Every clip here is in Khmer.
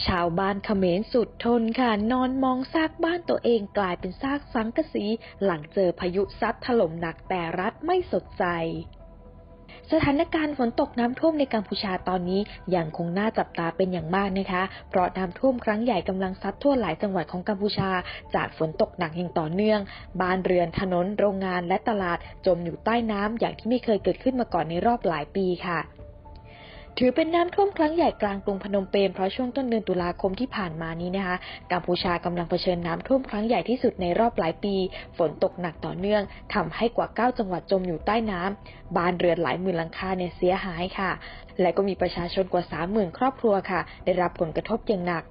ชาวบ้านเขมรสุดทนค่ะ นอนมองซากบ้านตัวเองกลายเป็นซากสังกะสี หลังเจอพายุซัดถล่มหนักแต่รัฐไม่สนใจ สถานการณ์ฝนตกน้ำท่วมในกัมพูชาตอนนี้ยังคงน่าจับตาเป็นอย่างมากนะคะ เพราะน้ำท่วมครั้งใหญ่กำลังซัดทั่วหลายจังหวัดของกัมพูชา จากฝนตกหนักอย่างต่อเนื่อง บ้านเรือนถนนโรงงานและตลาดจมอยู่ใต้น้ำอย่างที่ไม่เคยเกิดขึ้นมาก่อนในรอบหลายปีค่ะ ถือเป็นน้ำท่วมครั้งใหญ่กลางกรุงพนมเปญเพราะช่วงต้นเดือนตุลาคมที่ผ่านมานี้นะคะ กัมพูชากำลังเผชิญน้ำท่วมครั้งใหญ่ที่สุดในรอบหลายปี ฝนตกหนักต่อเนื่องทำให้กว่า 9 จังหวัดจมอยู่ใต้น้ำบ้านเรือนหลายหมื่นหลังคาเนี่ยเสียหายค่ะ และก็มีประชาชนกว่า 30,000 ครอบครัวค่ะ ได้รับผลกระทบอย่างหนัก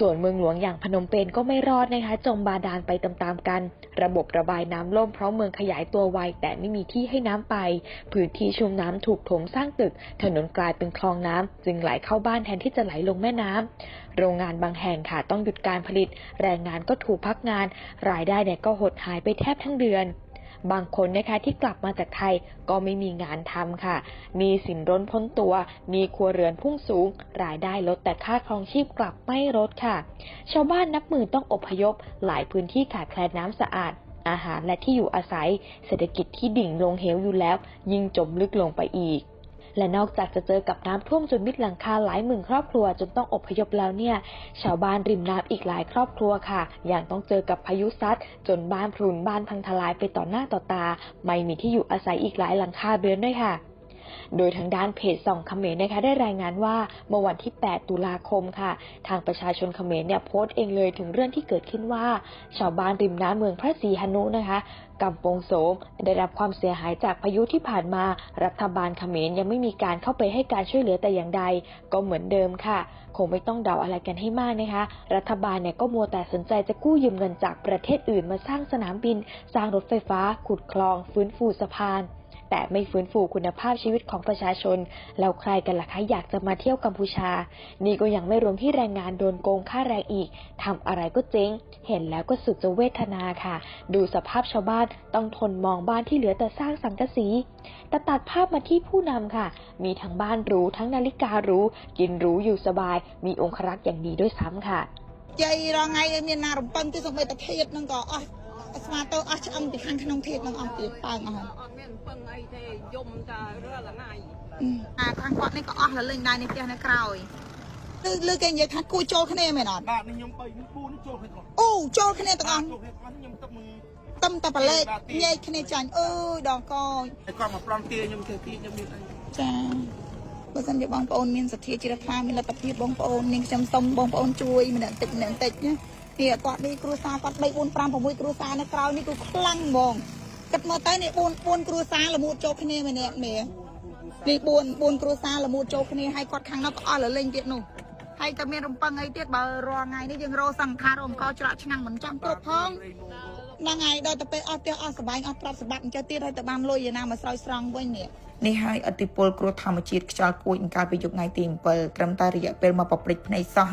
ส่วนเมืองหลวงอย่างพนมเปญก็ไม่รอดนะคะ จมบาดาลไปตามๆกัน ระบบระบายน้ำล่มเพราะเมืองขยายตัวไวแต่ไม่มีที่ให้น้ำไป พื้นที่ชุ่มน้ำถูกถมสร้างตึก ถนนกลายเป็นคลองน้ำจึงไหลเข้าบ้านแทนที่จะไหลลงแม่น้ำ โรงงานบางแห่งค่ะต้องหยุดการผลิต แรงงานก็ถูกพักงาน รายได้เนี่ยก็หดหายไปแทบทั้งเดือน บางคนนะคะที่กลับมาจากไทยก็ไม่มีงานทำค่ะ มีสินร้นพ้นตัว มีครัวเรือนพุ่งสูง รายได้ลดแต่ค่าครองชีพกลับไม่ลดค่ะ ชาวบ้านนับหมื่นต้องอพยพ หลายพื้นที่ขาดแคลนน้ำสะอาด อาหารและที่อยู่อาศัย เศรษฐกิจที่ดิ่งลงเหวอยู่แล้ว ยิ่งจมลึกลงไปอีก และนอกจากจะเจอกับน้ำท่วมจนมิดหลังคาหลายหมื่นครอบครัวจนต้องอพยพแล้วเนี่ย ชาวบ้านริมน้ำอีกหลายครอบครัวค่ะยังต้องเจอกับพายุซัดจนบ้านพรุนบ้านพังทลายไปต่อหน้าต่อตา ไม่มีที่อยู่อาศัยอีกหลายหลังคาเรือนด้วยค่ะ โดยทางด้านเพจส่องเขมรนะคะได้รายงานว่าเมื่อวันที่ 8 ตุลาคมค่ะ ทางประชาชนเขมรเนี่ยโพสต์เองเลยถึงเรื่องที่เกิดขึ้นว่า ชาวบ้านริมน้ำเมืองพระศรีหนุนะคะกำปงโสมได้รับความเสียหายจากพายุที่ผ่านมา รัฐบาลเขมรยังไม่มีการเข้าไปให้การช่วยเหลือแต่อย่างใด ก็เหมือนเดิมค่ะ คงไม่ต้องเดาอะไรกันให้มากนะคะ รัฐบาลเนี่ยก็มัวแต่สนใจจะกู้ยืมเงินจากประเทศอื่นมาสร้างสนามบิน สร้างรถไฟฟ้า ขุดคลอง ฟื้นฟูสะพาน แต่ไม่ฟื้นฟูคุณภาพชีวิตของประชาชน แล้วใครกันล่ะคะอยากจะมาเที่ยวกัมพูชา นี่ก็ยังไม่รวมที่แรงงานโดนโกงค่าแรงอีกทำอะไรก็เจ๊ง เห็นแล้วก็สุดจะเวทนาค่ะ ดูสภาพชาวบ้านต้องทนมองบ้านที่เหลือแต่สร้างสังกะสี แต่ตัดภาพมาที่ผู้นำค่ะ มีทั้งบ้านหรูทั้งนาฬิกาหรูกินหรูอยู่สบาย มีองครักษ์อย่างดีด้วยซ้ำค่ะ ជ័យរងថ្ងៃមានណារំពឹងទីសំបីតាធៀបហ្នឹងក៏អស់ស្មាទៅអស់ឆ្អឹងពីខាងក្នុងធៀបហ្នឹងអស់ទៀតប៉ើងអស់ អត់មានពឹងអីទេយំតែរាល់ថ្ងៃ អាខាងគាត់នេះក៏អស់លលិញដែរនេះផ្ទះនៅក្រោយគឺលើគេនិយាយថាគួរចូលគ្នាមែនអត់ បាទនេះខ្ញុំ3នេះ4នេះចូលគ្នាទាំងអស់ អូចូលគ្នាទាំងអស់ ចូលគ្នាទាំងអស់ខ្ញុំទឹកមួយ ទឹមតែប្រលេកញែកគ្នាចាញ់អើយដល់កយ តែគាត់មកប្លន់ទាខ្ញុំទេទីខ្ញុំមានអី ចាបើសិនជាបងប្អូនមានសទ្ធាជ្រះថ្លាមានលទ្ធភាពបងប្អូននាងខ្ញុំសូមបងប្អូនជួយម្នាក់តិចម្នាក់តិចណានេះគាត់នេះគ្រួសារគាត់3 4 5 6គ្រួសារនៅក្រោយនេះគឺខ្លាំងហ្មងគិតមើលទៅនេះ4 4គ្រួសារល្មួតចូលគ្នាម្នាក់មេនេះ4 4គ្រួសារល្មួតចូលគ្នាហើយគាត់ខាងនោះក៏អស់លលេងទៀតនោះហើយតែមានរំពឹងអីទៀតបើរាល់ថ្ងៃនេះយើងរកសង្ខារអង្គច្រកឆ្នាំងមិនចង់គ្រប់ផងហ្នឹងហើយដល់ទៅពេលអស់ផ្ទះអស់សបែងអស់ទ្រព្យសម្បត្តិអញ្ចឹងទៀតហើយទៅបានលុយឯណាមកស្រោចស្រង់វិញនេះ នេះហើយឥទ្ធិពលគ្រោះធម្មជាតិខ្យល់គួចកាលពីយប់ថ្ងៃទី7ត្រឹមតែរយៈពេលមកប្រព្រឹត្តភ្នែកសោះ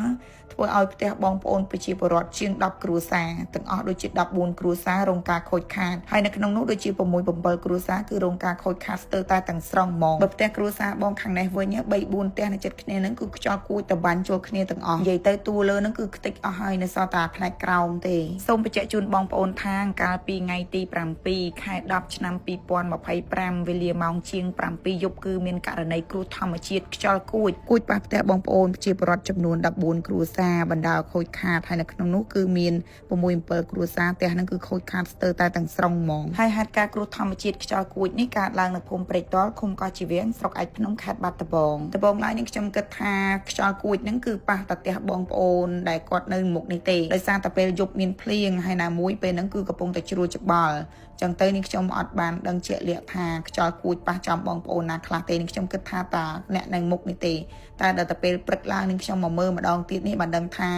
ធ្វើឲ្យផ្ទះបងប្អូនប្រជាពលរដ្ឋជាង10គ្រួសារទាំងអស់ដូចជា14គ្រួសាររងការខូចខាតហើយនៅក្នុងនោះដូចជា6 7គ្រួសារគឺរងការខូចខាតស្ទើរតែទាំងស្រុងហ្មងបើផ្ទះគ្រួសារបងខាងនេះវិញ3 4ផ្ទះនៅជិតគ្នាហ្នឹងគឺខ្យល់គួចតបាញ់ចូលគ្នាទាំងអស់និយាយទៅតួលើហ្នឹងគឺខ្ទេចអស់ហើយនៅសល់តែផ្នែកក្រោមទេសូមបញ្ជាក់ជូនបងប្អូនថាកាលពីថ្ងៃទី7ខែ10ឆ្នាំ2025វេលាម៉ោងជាង7យប់គឺមានករណីគ្រោះធម្មជាតិខ្យល់គួចគួចប៉ះផ្ទះបងប្អូនប្រជាពលរដ្ឋចំនួន14គ្រួសារបណ្ដាលខូចខាតហើយនៅក្នុងនោះគឺមាន6 7គ្រួសារផ្ទះហ្នឹងគឺខូចខាតស្ទើរតែទាំងស្រុងហ្មងហើយហេតុការណ៍គ្រោះធម្មជាតិខ្យល់គួចនេះកើតឡើងនៅភូមិព្រែកតល់ឃុំកោះជីវៀងស្រុកឯកភ្នំខេត្តបាត់ដំបងដំបងឡើយនេះខ្ញុំគិតថាខ្យល់គួចហ្នឹងគឺប៉ះតែផ្ទះបងប្អូនដែលគាត់នៅមុខនេះទេដោយសារតែពេលយប់មានភ្លៀងហើយណាមួយពេលហ្នឹងគឺកំពុងតែជ្រួលច្បល់ចឹងទៅនេះខ្ញុំអត់បានដឹងជាក់លាក់ថាខ្យល់គួចប៉ះចំបងប្អូនណាខ្លះទេនេះខ្ញុំគិតថាតាអ្នកនៅមុខនេះទេតែដល់តែពេលព្រឹកឡើងនេះខ្ញុំមកមើលម្ដងទៀតនេះបានដឹងថា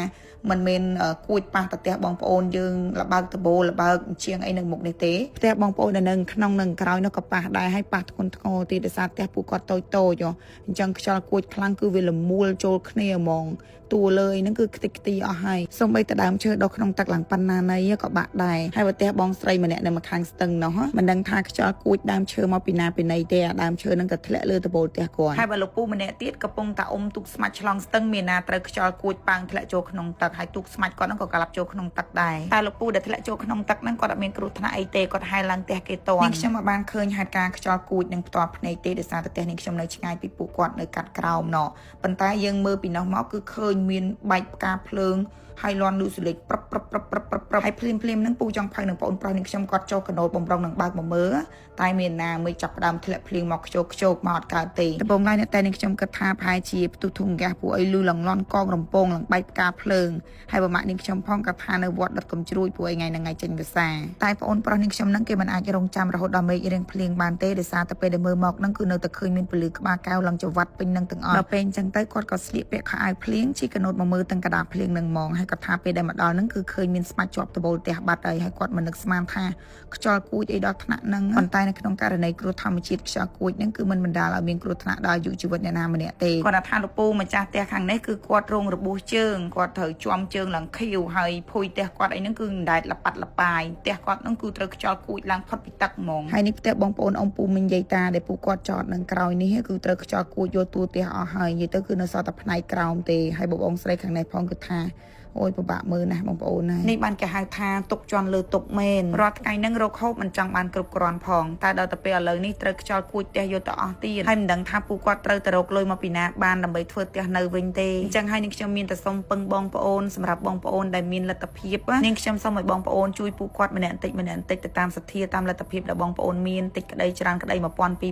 មិនមែនគួចប៉ះតែផ្ទះបងប្អូនយើងលបើកដបូលបើកជាងអីនៅមុខនេះទេផ្ទះបងប្អូននៅនឹងក្នុងនឹងក្រោយនោះក៏ប៉ះដែរហើយប៉ះធ្ងន់ធ្ងរទៀតដោយសារផ្ទះពួកគាត់តូចតូចអញ្ចឹងខ្យល់គួចខ្លាំងគឺវាលមួលចូលគ្នាហ្មងតួលើហ្នឹងគឺខ្ទេចខ្ទីអស់ហើយសូម្បីតែដើមឈើដុះក្នុងទឹកឡើងប៉ុណ្ណាណីក៏បាក់ដែរហើយបើផ្ទះបងស្រីម្នាក់នៅម្ខាង ស្ទឹងនោះមិនដឹងថាខ្យល់គួចដើមឈើមកពីណាពីណីទេអាដើមឈើនឹងក៏ធ្លាក់លើដំបូលផ្ទះគាត់ហើយបើលោកពូម្នាក់ទៀតកំពុងតែអុំទូកស្មាច់ឆ្លងស្ទឹងមានណាត្រូវខ្យល់គួចប៉ាងធ្លាក់ចូលក្នុងទឹកហើយទូកស្មាច់គាត់នឹងក៏ក្លាប់ចូលក្នុងទឹកដែរតែលោកពូដែលធ្លាក់ចូលក្នុងទឹកហ្នឹងគាត់អត់មានគ្រោះថ្នាក់អីទេគាត់ហែលឡើងផ្ទះគេតន់នេះខ្ញុំមិនបានឃើញហេតុការណ៍ខ្យល់គួចនឹងផ្ទាល់ភ្នែកទេដោយសារតែផ្ទះនេះខ្ញុំនៅឆ្ងាយពីពួកគាត់នៅកាត់ក្រោមណោះប៉ុន្តែយើងមើលពីនោះមកគឺឃើញមានបែកផ្កាភ្លើងហើយលន់លូសលេចប្រឹបប្រឹបប្រឹបប្រឹបប្រឹបប្រឹបហើយភ្លាមភ្លាមហ្នឹងពូចង់ផៅនឹងបងប្រុសនេះខ្ញុំគាត់ចូលកណូតបំរុងនឹងបើកមកមើលតែមានណាមួយចាប់ផ្ដើមធ្លាក់ភ្លៀងមកខ្ជោកខ្ជោកមកអត់កើតទេដំបូងឡើយអ្នកតែនេះខ្ញុំគិតថាប្រហែលជាផ្ទុះធុងហ្គាសពួកអីលឺឡងលន់កងរំពងឡើងបែកផ្កាភ្លើងហើយបើម៉ាក់នេះខ្ញុំផងក៏ថានៅវត្តដុតកំជ្រួយពួកអីថ្ងៃហ្នឹងថ្ងៃចេញភាសាតែប្អូនប្រុសនេះខ្ញុំហ្នឹងគេមិនអាចរងចាំរហូតដល់មេឃរៀងភ្លៀងបានទេដោយសារតែពេលដែលមើលមកហ្នឹងគឺនៅតែឃើញមានពលឺក្បាលកែវឡើងចង្វាត់ពេញនឹងទាំងអស់ដល់ពេលអញ្ចឹងទៅគាត់ក៏ស្លៀកពាក់ខោអាវភ្លៀងជីកណូតមកមើលទាំងកដាភ្លៀងនឹងហ្មងហើយគាត់ថាពេលដែលមកដល់ហ្នឹងគឺឃើញមានស្មាច់ជាប់ដបូលផ្ទះបាត់ហើយហើយគាត់មិននឹកស្មានថាខ្យល់គួចអីដល់ថ្នាក់ហ្នឹងប៉ុន្តែនៅក្នុងករណីគ្រោះធម្មជាតិខ្យល់គួចហ្នឹងគឺមិនបណ្ដាលឲ្យមានគ្រោះថ្នាក់ដល់អាយុជីវិតអ្នកណាម្នាក់ទេគាត់ថាលោកពូម្ចាស់ផ្ទះខាងនេះគឺគាត់រងរបួសជើងគាត់ត្រូវជាំជើងឡើងខៀវហើយភួយផ្ទះគាត់អីហ្នឹងគឺអណ្ដែតលប៉ាត់លប៉ាយផ្ទះគាត់ហ្នឹងគឺត្រូវខ្យល់គួចឡើងផុតពីទឹកហ្មងហើយនេះផ្ទះបងប្អូនអ៊ំពូមីងយាយតាដែលពូគាត់ចតនឹងក្រោយនេះគឺត្រូវខ្យល់គួចយកទួផ្ទះអស់ហើយនិយាយទៅគឺនៅសល់តែផ្នែកក្រោមទេហើយបងប្អូនស្រីខាងនេះផងគឺថាអូយពិបាកមើលណាស់បងប្អូនណានេះបានគេហៅថាទុកជន់លើទុកមែនរាល់ថ្ងៃហ្នឹងរកហូបមិនចង់បានគ្រប់គ្រាន់ផងតែដល់ទៅពេលឥឡូវនេះត្រូវខ្យល់គួចផ្ទះយកទៅអស់ទៀតហើយមិនដឹងថាពូគាត់ត្រូវទៅរកលុយមកពីណាបានដើម្បីធ្វើផ្ទះនៅវិញទេអញ្ចឹងហើយនឹងខ្ញុំមានតែសុំពឹងបងប្អូនសម្រាប់បងប្អូនដែលមានលទ្ធភាពនាងខ្ញុំសូមឲ្យបងប្អូនជួយពូគាត់ម្នាក់បន្តិចម្នាក់បន្តិចទៅតាមសទ្ធាតាមលទ្ធភាពដែលបងប្អូនមានតិចក្តីច្រើនក្តី1000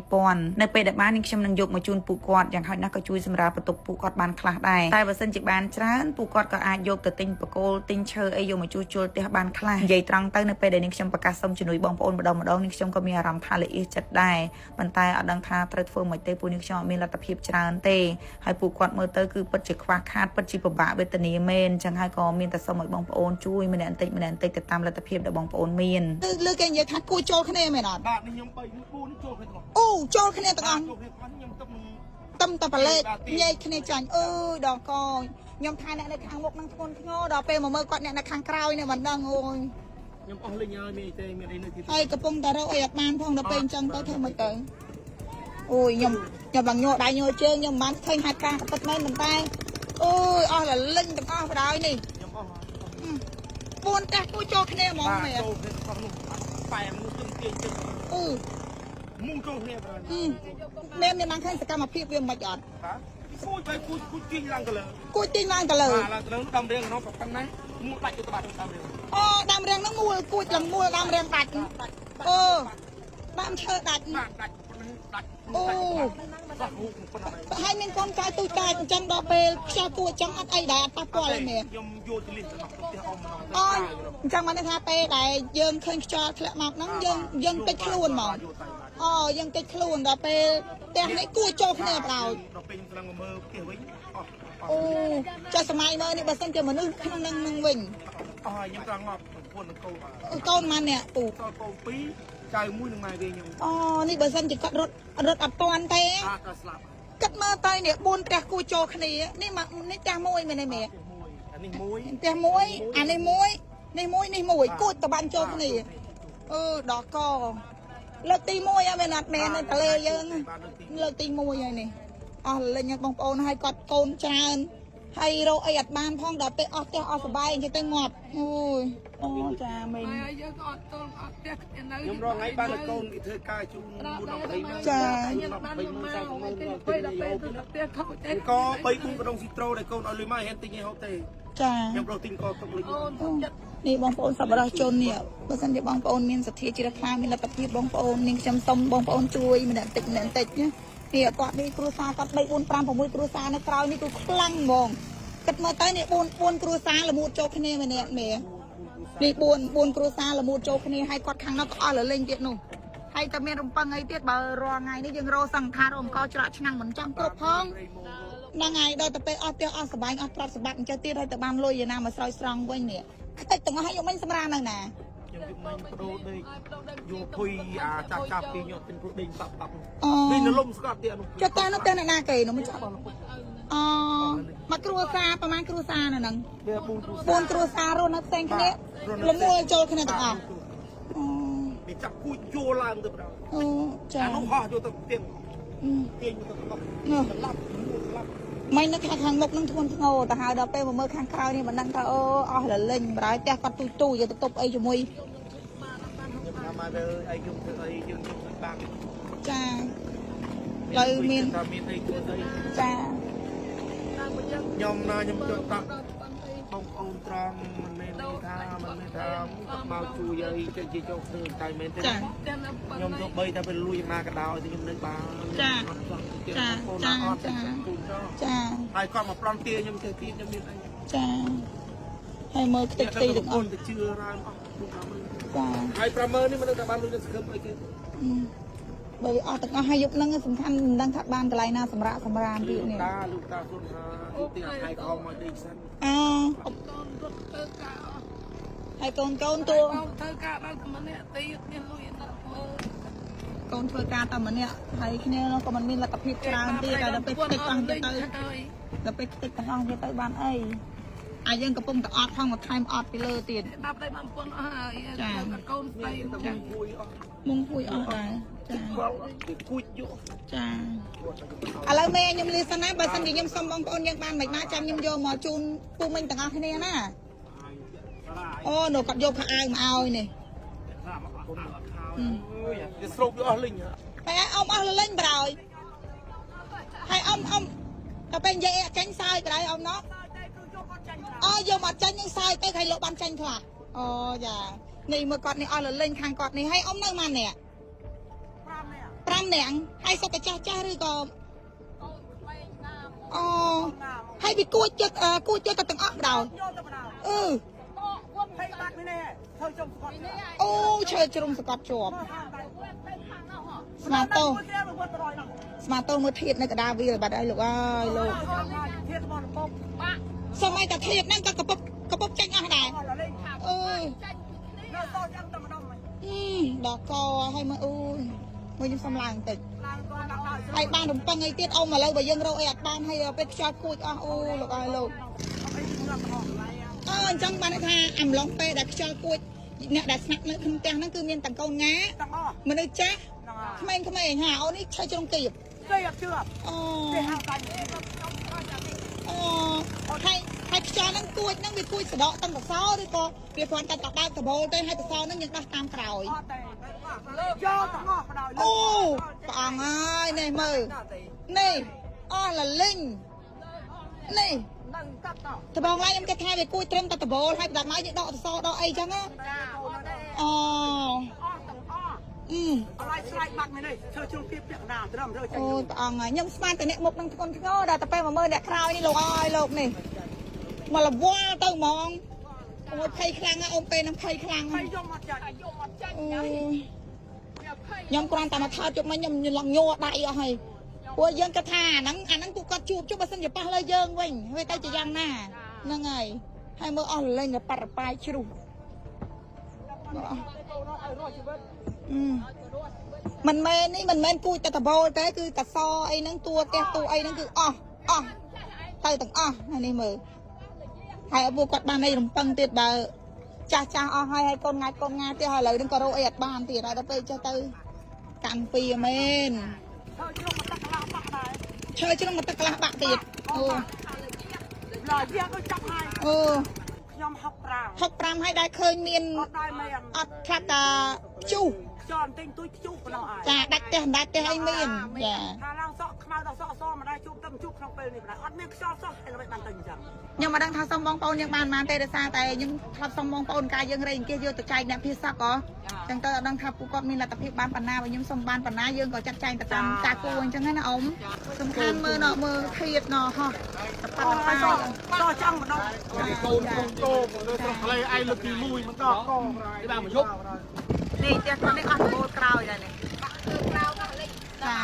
2000នៅពេលដែលបាននាងខ្ញុំនឹងយកមកជូនពូគាត់យ៉ាងហោចណាស់ក៏ជួយសម្រាប់បន្ទុកពូគាត់បានខ្លះដែរតែបើសិនជាបានច្រើនពូគាត់ក៏អាចយកទៅទិញបកគោលទិញឈើអីយកមកជួសជុលផ្ទះបានខ្លះនិយាយត្រង់ទៅនៅពេលដែលនាងខ្ញុំប្រកាសសុំជំនួយបងប្អូនម្ដងម្ដងនាងខ្ញុំក៏មានអារម្មណ៍ថាល្អៀសចិត្តដែរប៉ុន្តែអត់ដឹងថាត្រូវធ្វើម៉េចទេពូនាងខ្ញុំអត់មានលទ្ធភាពច្រើនទេហើយពូគាត់មើលទៅគឺពិតជាខ្វះខាតពិតជាពិបាកវេទនាមែនអញ្ចឹងហើយក៏មានតែសុំឲ្យបងប្អូនជួយម្នាក់បន្តិចម្នាក់បន្តិចទៅតាមលទ្ធភាពដែលបងប្អូនមាន គឺលើគេនិយាយថាគួរចូលគ្នាមែនអត់ បាទនេះខ្ញុំ3 4នេះចូលគ្នាទាំងអស់ អូចូលគ្នាទាំងអស់ ចូលគ្នាទាំងអស់ខ្ញុំទឹកនឹង តឹមតបលេកញែកគ្នាចាញ់អើយដល់កខ្ញុំថាអ្នកនៅខាងមុខនឹងធ្ងន់ធ្ងរដល់ពេលមកមើលគាត់អ្នកនៅខាងក្រោយនេះមិនដឹងអូយ ខ្ញុំអស់លេងហើយមានអីទេមានអីនៅទី ហើយកំពុងតែរកអីអត់បានផងដល់ពេលអញ្ចឹងទៅធ្វើមិនទៅអូយខ្ញុំខ្ញុំបងញ័រដៃញ័រជើងខ្ញុំមិនបានឃើញហេតុការណ៍ពិតមែនប៉ុន្តែអូយអស់លលិញទាំងអស់បណ្ដោយនេះ ខ្ញុំអស់ ពួនផ្ទះគូចូលគ្នាហ្មង បាទ មែន ចូលគ្នាទាំងអស់នោះប៉ែមនោះទឹងទាញទឹង អូ មុងចូលគ្នាបាទ មែនមានបានឃើញសកម្មភាពវាមិនអត់ បាទគួចបែគួចគួចទាញឡើងទៅលើ គួចទាញឡើងទៅលើ បាទឡើងទៅលើដើមរៀងនោះប៉ុណ្ណាមួដាច់ទៅបាត់ដើមរៀង អូដើមរាំងហ្នឹងមូលគួចឡើងមូលដើមរាំងដាច់អូដើមឈើដាច់ បាទដាច់ប៉ុណ្ណេះដាច់ អូ សោះរូបប៉ុណ្ណា ហើយមានកូនចៅទូចតាចអញ្ចឹងដល់ពេលខ្យល់គួចអញ្ចឹងអត់អីដែរអត់ប៉ះពាល់អីមែន ខ្ញុំយកទៅលិះទៅផ្ទះអ៊ំម្ដង អូអញ្ចឹងបានន័យថាពេលដែលយើងឃើញខ្យល់ធ្លាក់មកហ្នឹងយើងយើងតិចខ្លួនហ្មងអូយើងតិចខ្លួនដល់ពេលផ្ទះនេះគួចចូលគ្នាប្រោច ដល់ពេលខ្ញុំស្លឹងមកមើលផ្ទះវិញអស់ អូចាស់សម័យមើលនេះបើសិនជាមនុស្សក្នុងនឹងនឹងវិញ អស់ហើយខ្ញុំត្រង់ងាប់ប្រពន្ធនឹងកូនក ូនម៉ានអ្នកពូ តកូន2ចៅមួយនឹងម៉ែវាខ្ញុំ អូនេះបើសិនជាគាត់រត់រត់អត់តាន់ទេ អាក៏ស្លាប់ គិតមើលទៅនេះ4ផ្ទះគូចូលគ្នានេះមកនេះផ្ទះមួយមែនទេមែន មួយអានេះមួយ ផ្ទះមួយអានេះមួយនេះមួយនេះមួយគួចតបាញ់ចូលគ្នាអឺដល់កលើកទី1ហើយមែនអត់មែននៅតលេយើងលើកទី1ហើយនេះអស់លេងបងប្អូនហើយគាត់កូនច្រើនហើយរកអីអត់បានផងដល់ពេលអស់ផ្ទះអស់សបាយអញ្ចឹងទៅងាប់អូយអូចាមីង ហើយយើងក៏អត់ទល់អត់ផ្ទះគ្នានៅ ខ្ញុំរងថ្ងៃបានតែកូនគេធ្វើការជូន4 20 ចា យើងបានមកមកគេពេលដល់ពេលទៅផ្ទះខូចទេ ក3 4កដងស៊ីត្រូដែលកូនឲ្យលុយមកហ៊ានទិញឲ្យហូបទេ ចា ខ្ញុំរកទិញកទុកលុយ អូនសុខចិត្ត នេះបងប្អូនសប្បុរសជននេះបើសិនជាបងប្អូនមានសទ្ធាជ្រះថ្លាមានលទ្ធភាពបងប្អូននាងខ្ញុំសូមបងប្អូនជួយម្នាក់តិចម្នាក់តិចណានេះគាត់នេះគ្រួសារគាត់3 4 5 6គ្រួសារនៅក្រោយនេះគឺខ្លាំងហ្មងគិតមើលទៅនេះ4 4គ្រួសារល្មូតចូលគ្នាម្នាក់មេនេះ4 4គ្រួសារល្មូតចូលគ្នាហើយគាត់ខាងនោះក៏អស់លលេងទៀតនោះហើយតែមានរំពឹងអីទៀតបើរាល់ថ្ងៃនេះយើងរកសង្ខារអង្គច្រកឆ្នាំងមិនចង់គ្រប់ផងហ្នឹងហើយដល់ទៅពេលអស់ផ្ទះអស់សបែងអស់ទ្រព្យសម្បត្តិអញ្ចឹងទៀតហើយទៅបានលុយឯណាមកស្រោចស្រង់វិញនេះខ្ទេចទាំងអស់ហើយយកមិញសម្រាននៅណា ខ្ញុំយកមិញបដូរដេកយកភុយអាចាស់ចាស់ពីយកទិញព្រោះដេកបាក់បាក់ អូ នេះនៅលំស្កាត់ទៀតនោះ ចុះតែនោះតែអ្នកណាគេនោះមិនចុះអូមកគ្រួសារប្រហែលគ្រួសារនៅហ្នឹង វា4គ្រួសារ 4គ្រួសាររស់នៅផ្សេងគ្នាលមួលចូលគ្នាទាំងអស់អូ មាន ចាប់គួចយួរឡើងទៅបណ្ដោយ អូចា អានោះហោះយកទៅផ្ទៀងទាញទៅទាំងអស់ នោះ ស្លាប់មួយស្លាប់ មិននឹកថាខាងមុខនឹងធ្ងន់ធ្ងរទៅហើយដល់ពេលមកមើលខាងក្រោយនេះមិនដឹងថាអូអស់លលិញបរហើយផ្ទះគាត់ទូចទូចយកទៅទប់អីជាមួយ ខ្ញុំថាមកទៅអីខ្ញុំធ្វើអីយើងខ្ញុំធ្វើបាក់ ចាលើមាន ថាមានអីធ្វើអី ចា ខ្ញុំណាខ្ញុំចង់តាក់បងប្អូនត្រង់មិនមែនថាមិនមែនថាមកជួយអីចេះជាចោលធ្វើតែមែនទេ ចា ខ្ញុំទោះបីថាពេលលួចមកក៏ដោយខ្ញុំនៅបានអត់ចង់ទៀតបងប្អូនអត់ជូនចោល ចា ហើយគាត់មកប្លន់ទាខ្ញុំទៅទៀតខ្ញុំមានអី ចាហើយមើលខ្ទេចខ្ទីទាំងអស់ ទៅជឿរើមអស់50000 ចា ហើយ50000នេះមិនដឹងថាបានលុយនៅសង្ឃឹមអីគេ បើវាអស់ទាំងអស់ហើយយប់ហ្នឹងសំខាន់មិនដឹងថាបានកន្លែងណាសម្រាប់សម្រាមទៀតនេះ លោកតាលោកតាសុនថាទីខែខំមកដេកសិន អើ កូនរត់ធ្វើការអស់ ហើយកូនកូនតួ កូនធ្វើការដល់តែម្នាក់ទៀតមានលុយដាក់ធ្វើ កូនធ្វើការតែម្នាក់ហើយគ្នានោះក៏មិនមានលទ្ធភាពច្រើនទៀតហើយដល់ពេលខ្ទេចអស់ទៀតទៅដល់ពេលខ្ទេចទាំងអស់ទៀតទៅបានអីអាយើងកំពុងតែអត់ផងមកថែមអត់ពីលើទៀត ដាប់ដៃបានពន្ធអស់ហើយតែកូនស្រី ចាគួយអស់ មុងភួយអស់ដែរចា គាត់គេគួចយក ចាឥឡូវមេខ្ញុំលឺសិនណាបើសិនជាខ្ញុំសុំបងប្អូនយើងបានមិនបានចាំខ្ញុំយកមកជូនពូមិញទាំងអស់គ្នាណាអូនោះគាត់យកខោអាវមកឲ្យនេះ គេស្រូបយកអស់លីង តែអ៊ំអស់លលេងប្រយហើយអ៊ំអ៊ំដល់ពេលនិយាយអត់ចាញ់សើចប្រយអ៊ំណោះអូយកមកចាញ់នឹងសើចទៅឲ្យលោកបានចាញ់ខ្លះអូយ៉ានេះមើលគាត់នេះអស់លលេងខាងគាត់នេះហើយអ៊ំនៅម៉ាននេះ5នាក់ហើយសុទ្ធតែចាស់ចាស់ឬក៏អូហើយវាគួចចិត្តគួចចិត្តទៅទាំងអស់ប្រយអឺអូឈើជ្រុំសកត់ជាប់ស្មាតោស្មាតោមើលធៀបនៅកដាវាលបាត់ហើយលោកអើយលោកសម័យតាធៀបហ្នឹងក៏កពុបកពុបចេញអស់ដែរអឺដល់កហើយមើលអូយមើលខ្ញុំសុំឡើងបន្តិចហើយបានរំពឹងអីទៀតអ៊ំឥឡូវបើយើងរកអីអត់បានហើយពេលខ្យល់គួចអស់អូលោកអើយលោកអើអញ្ចឹងបានន័យថាអំឡុងពេលដែលខ្យល់គួចអ្នកដែលស្នាក់នៅក្នុងផ្ទះហ្នឹងគឺមានទាំងកូនងាមនុស្សចាស់ក្មេងៗហាអូននេះឆេះជ្រុងគៀបអូអូហើយហើយខ្យល់ហ្នឹងគួចហ្នឹងវាគួចសដកទាំងកសោឬក៏វាគ្រាន់តែតបើកដបូលទេហើយកសោហ្នឹងយើងដោះតាមក្រោយអូព្រះអង្គហើយនេះមើលនេះអស់លលិញនេះដបងឡើយខ្ញុំគិតថាវាគួចត្រឹមតែដបូលហើយដល់មកយើងដកសសរដកអីចឹងណាអូអឺអូយព្រះអង្គហើយខ្ញុំស្មានតែអ្នកមុខនឹងធ្ងន់ធ្ងរដល់តែពេលមកមើលអ្នកក្រោយនេះលោកអើយលោកនេះមកលវល់ទៅហ្មងអូយភ័យខ្លាំងណាស់អូនពេលហ្នឹងភ័យខ្លាំងណាស់អូយខ្ញុំគ្រាន់តែមកថតជុំមិញខ្ញុំឡងញ័រដៃអស់ហើយព្រោះយើងគិតថាអាហ្នឹងអាហ្នឹងពួកគាត់ជួបជួបបើសិនជាប៉ះលើយើងវិញវាទៅជាយ៉ាងណាហ្នឹងហើយហើយមើលអស់លេងតែប៉រប៉ាយជ្រុះមើលអស់អឺ មិនមែននេះមិនមែនគួចតែដបូលទេគឺកសអីហ្នឹងតួផ្ទះតួអីហ្នឹងគឺអស់អស់ទៅទាំងអស់ហើយនេះមើលហើយពួកគាត់បានអីរំពឹងទៀតបើចាស់ចាស់អស់ហើយហើយកូនងាច់កូនងាទៀតហើយឥឡូវហ្នឹងក៏រកអីអត់បានទៀតហើយដល់ពេលចេះទៅកាន់ពីមែនឈើជ្រុងមកទឹកកន្លះបាក់ទៀតអូអូ ខ្ញុំ65 65ហើយដែរឃើញមាន អត់ដែរមែន អត់ខ្លះតាជុះ ខ្យល់ទិញទួយខ្ជុះប៉ុណ្ណោះអាយ ចាដាច់ផ្ទះដាច់ផ្ទះអីមានចា ថាឡើងសក់ខ្មៅដល់សក់សមិនដែរជួបទៅជួបក្នុងពេលនេះមិនដែរអត់មានខ្យល់សោះហើយល្បិចបានទៅអញ្ចឹង ខ្ញុំមិនដឹងថាសុំបងប្អូនយើងបានបានទេដោយសារតែខ្ញុំធ្លាប់សុំបងប្អូនកាយយើងរៃអង្គាសយកទៅចែកអ្នកភាសាកហ៎ចឹងទៅអត់ដឹងថាពួកគាត់មានលទ្ធភាពបានប៉ុណ្ណាបើខ្ញុំសុំបានប៉ុណ្ណាយើងក៏ចាត់ចែងទៅតាមការគួរអញ្ចឹងណាអ៊ំសំខាន់មើលណមើលធៀបណហោះតប៉ាត់ប៉ា សក់ចង់ម្ដង កូនកូនតោមកលើស្រុកផ្លេឯងលើកទី1មិនដល់កបានមកយប់ នេះផ្ទះគាត់នេះអស់ដបូលក្រោយដែរនេះចា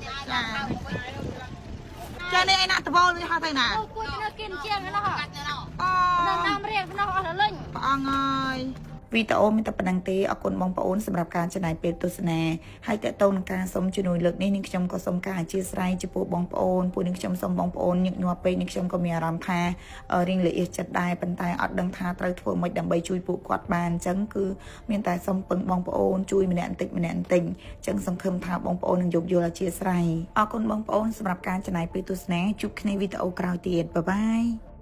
ចាចានេះឯណាដបូលនេះហៅទៅណា គួយនៅគៀនជាងហ្នឹងហ៎ អូ នៅតាមរៀងក្នុងអស់លលិញ ព្រះអង្គអើយ វីដេអូមានតែប៉ុណ្្នឹងទេអរគុណបងប្អូនសម្រាប់ការចំណាយពេលទស្សនាហើយតេតទៅនឹងការសុំជំនួយលើកនេះនាងខ្ញុំក៏សូមការអធិស្ឋានចំពោះបងប្អូនពួកនាងខ្ញុំសូមបងប្អូនញឹកញាប់ពេកនាងខ្ញុំក៏មានអារម្មណ៍ថារៀងលៀសចិត្តដែរប៉ុន្តែអត់ដឹងថាត្រូវធ្វើម៉េចដើម្បីជួយពួកគាត់បានអញ្ចឹងគឺមានតែសូមពឹងបងប្អូនជួយម្នាក់បន្តិចម្នាក់បន្តិចអញ្ចឹងសង្ឃឹមថាបងប្អូននឹងយោគយល់អធិស្ឋានអរគុណបងប្អូនសម្រាប់ការចំណាយពេលទស្សនាជួបគ្នាវីដេអូក្រោយទៀតបាយបាយ។